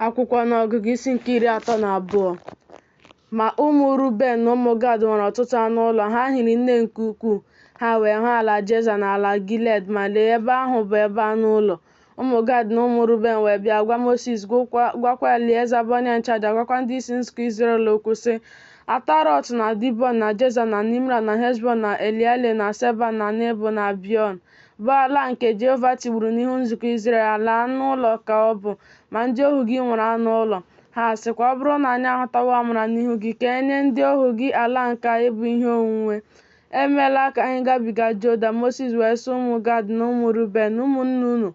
Akwụkwọ Ọnụọgụgụ isi nke 32. Ma ụmụ Ruben na ụmụ Gad nwere ọtụtụ anụ ụlọ, ha hiri nne nke ukwuu. Ha wee hụ ala Jeza na ala Gilead, ma lee, ebe ahụ bụ ebe anụ ụlọ. Ụmụ Gad na ụmụ Ruben wee bịa gwa Mosis, gwakwa Elieza bụ onye nchụaja, gwakwa ndị isi nzukọ Izrel okwu, sị, Atarọt na Dibọn na Jeza na Nimra na Heshbọn na Eliale na Sebam na Nebo na Bion, bụ ala nke Jehova tigburu n'ihu nzukọ Izrel, ala anụ ụlọ ka ọ bụ, ma ndị ohu gị nwere anụ ụlọ. Ha sịkwa, Ọ bụrụ na anyị ahụtawo amara n'ihu gị, ka e nye ndị ohu gị ala nke a ịbụ ihe onwunwe. Emela ka anyị gabiga Jọdan. Mosis wee sị ụmụ Gad na ụmụ Ruben, Ụmụnne unu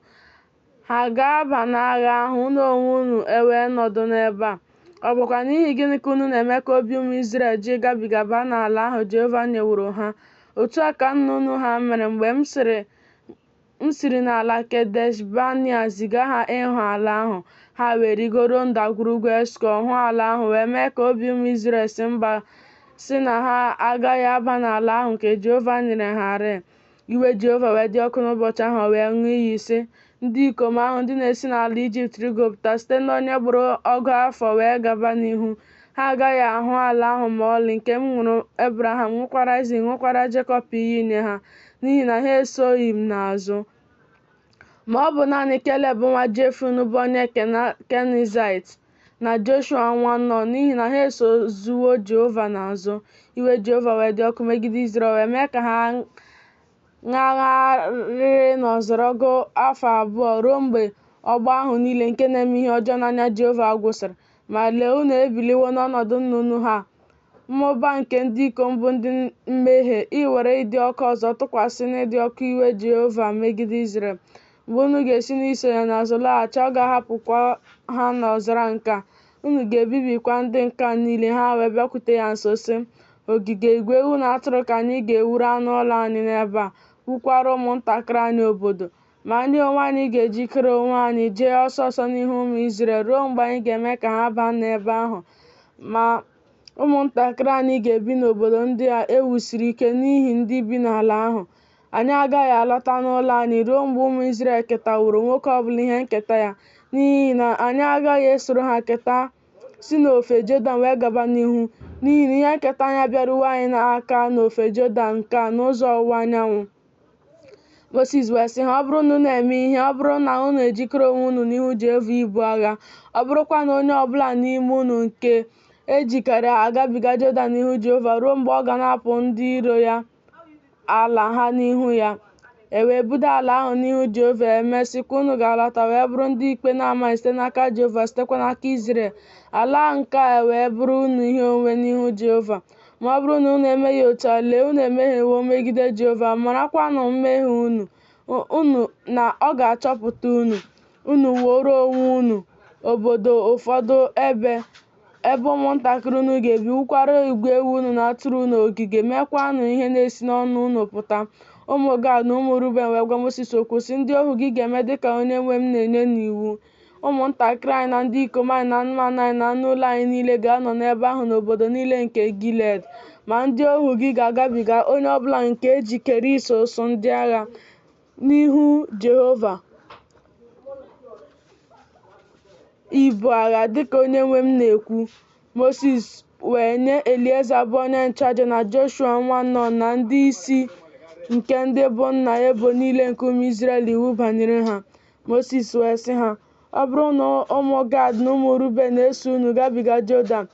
ha ga-aba n'agha ahụ, unu onwe unu ewee nọdụ n'ebe a? Ọ bụkwa n'ihi gịnị ka unu na-eme ka obi ụmụ Izrel jụ ịgabiga baa n'ala ahụ Jehova nyeworo ha? Otu a ka nna unu ha mere mgbe m siri n'ala Kedesh-Banea ziga ha ịhụ ala ahụ. Ha wee rịgoruo ndagwurugwu Eshkọl, hụ ala ahụ, wee mee ka obi ụmụ Izrel sị mba, sị na ha agaghị aba n'ala ahụ nke Jehova nyere ha rịị. Iwe Jehova wee dị ọkụ n'ụbọchị ahụ, o wee ṅụọ iyi, sị, Ndị ikom ahụ ndị na-esi n'ala Ijipt rịgopụta, site n'onye gbara ọgụ afọ wee gaba n'ihu, ha agaghị ahụ ala ahụ ma ọlị, nke m ṅụụrụ Ebraham, ṅụkwara Aịzik, ṅụkwara Jekọb iyi inye ha, n'ihi na ha esoghị m n'azụ. Ma ọ bụ naanị Keleb nwa Jefune bụ onye Kenizaịt, na Joshua nwa Nun, n'ihi na ha esozuwo Jehova n'azụ. Iwe Jehova wee dị ọkụ megide Izrel, wee mee ka ha ṅagharịrị n'ọzara ọgụ afọ abụọ, ruo mgbe ọgbọ ahụ niile nke na-eme ihe ọjọọ n'anya Jehova gwụsịrị. Ma lee, unu ebiliwo n'ọnọdụ nna unu ha, mmụba nke ndị ikom bụ ndị mmehie, iwere ịdị ọkụ ọzọ tụkwasị n'ịdị ọkụ iwe Jehova megide Izrel. Mgbe unu ga-esi n'iso ya n'azụ laghachi, ọ ga-ahapụkwa ha n'ọzara nke a, unu ga-ebibikwa ndị nke a niile. Ha wee bịakwute ya nso, sị, Ogige igwe ewu na atụrụ ka anyị ga-ewuru anụ ụlọ anyị n'ebe a, wukwara ụmụntakịrị anyị obodo. Ma anyị onwe anyị ga-ejikere onwe anyị jee ọsọ ọsọ n'ihu ụmụ Izrel ruo mgbe anyị ga-eme ka ha baa n'ebe ahụ. Ma ụmụntakịrị anyị ga-ebi n'obodo ndị a e wusiri ike n'ihi ndị bi n'ala ahụ. Anyị agaghị alọta n'ụlọ anyị ruo mgbe ụmụ Izrel ketaworo nwoke ọ bụla ihe nketa ya, n'ihi na anyị agaghị esoro ha keta si n'ofe Jọdan wee gaba n'ihu, n'ihi na ihe nketa anyị abịaruwo anyị n'aka n'ofe Jọdan nke a n'ụzọ ọwụwa anyanwụ. Mosis wee sị ha, Ọ bụrụ na unu eme ihe, ọ bụrụ na unu ejikere onwe unu n'ihu Jehova ibu agha, ọ bụrụkwa na onye ọ bụla n'ime unu nke ejikere agabiga Jọdan n'ihu Jehova ruo mgbe ọ ga-anapụ ndị iro ya ala ha n'ihu ya, e wee buda ala ahụ n'ihu Jehova, e mesịkwa unu ga-alọta wee bụrụ ndị ikpe na-amaghị site n'aka Jehova, sitekwa n'aka Izrel, ala nke a wee bụrụ unu ihe onwunwe n'ihu Jehova. Ma ọ bụrụ na unu emeghị otu a, lee, unu emehiewo megide Jehova, marakwanụ mmehie unu na ọ ga-achọpụta unu. Unu wuoro onwe unu obodo ụfọdụ ebe, ebe ụmụntakịrị unu ga-ebi, wukwara igwe ewu unu na atụrụ unu ogige, meekwanụ ihe na-esi n'ọnụ unu pụta. Ụmụ Gad na ụmụ Ruben wee gwa Mosis okwu, sị, Ndị ohu gị ga-eme dị ka onyenwe m na-enye n'iwu. Ụmụntakịrị anyị na ndị ikom anyị na anụmanụ anyị na anụ ụlọ anyị niile ga-anọ n'ebe ahụ n'obodo niile nke Gilead. Ma ndị ohu gị ga-agabiga, onye ọ bụla nke ejikere iso ụsụụ ndị agha, n'ihu Jehova ibu agha, dịka onyenwe m na-ekwu. Mosis wee nye Elieza bụ onye nchụaja na Joshua nwa Nun na ndị isi nke ndị bụ nna ebo niile nke ụmụ Izrel iwu banyere ha. Mosis wee sị ha, Ọ bụrụ na ụmụ Gad na ụmụ Ruben eso unu gabiga Jọdan,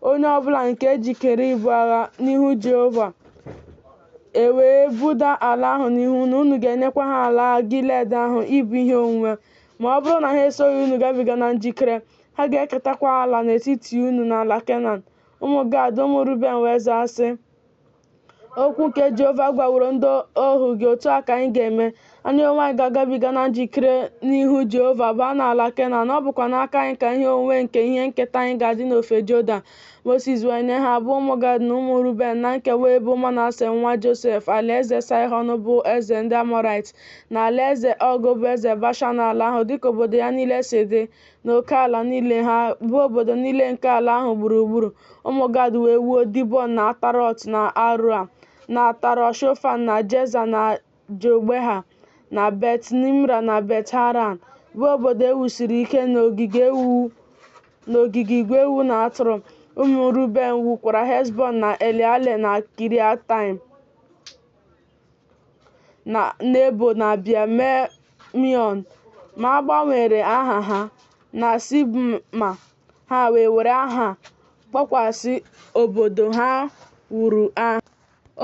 onye ọ bụla nke ejikere ibu agha n'ihu Jehova, e wee buda ala ahụ n'ihu unu, unu ga-enyekwa ha ala Gilead ahụ ịbụ ihe onwunwe. Ma ọ bụrụ na ha esoghị unu gabiga na njikere, ha ga-eketakwa ala n'etiti unu n'ala Kenan. Ụmụ Gad, ụmụ Ruben wee zaa sị, Okwu nke Jehova gwaworo ndị ohu gị, otu a ka anyị ga-eme. Anyị onwe anyị ga-agabiga na njikere n'ihu Jehova baa n'ala Kenan, ọ bụkwa n'aka anyị ka ihe onwunwe nke ihe nketa anyị ga-adị n'ofe Jọdan. Mosis wee nye ha, bụ ụmụ Gad na ụmụ Ruben, na nkewa ebo Manase nwa Josef, alaeze Saịhọn bụ eze ndị Amọraịt, na alaeze Ọg bụ eze Bashan ala ahụ, dịka obodo ya niile si dị, na oke ala niile ha, bụ obodo niile nke ala ahụ gburugburu. Ụmụ Gad wee wuo Dibọn na Atarọt na Aroa na Atarọt-shofan na Jeza na Jogbeha na Bet-Nimra na Bet-Haran bụ obodo e wusiri ike na ogige igwe ewu na atụrụ. Ụmụ Ruben wukwara Heshbọn na Eliale na Kiriataim na Nebo na Bel-mion, ma a gbanwere aha ha, na Sibma, ha wee were aha a kpọkwasị obodo ha wuru aha.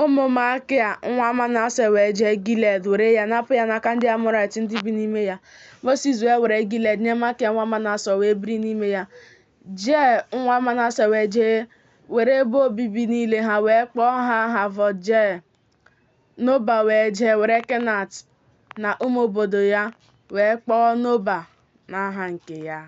Ụmụ Makia nwa Manase wee jee Gilied, were ya, napụ ya n'aka ndị Amọraịt ndị bi n'ime ya. Mosis wee were Gilied nye Makia nwa Manase, o wee biri n'ime ya. Jea nwa Manase wee jee were ebe obibi niile ha, wee kpọọ ha Havọt-jea. Noba wee jee were Kenat na ụmụ obodo ya, wee kpọọ Noba n'aha nke ya.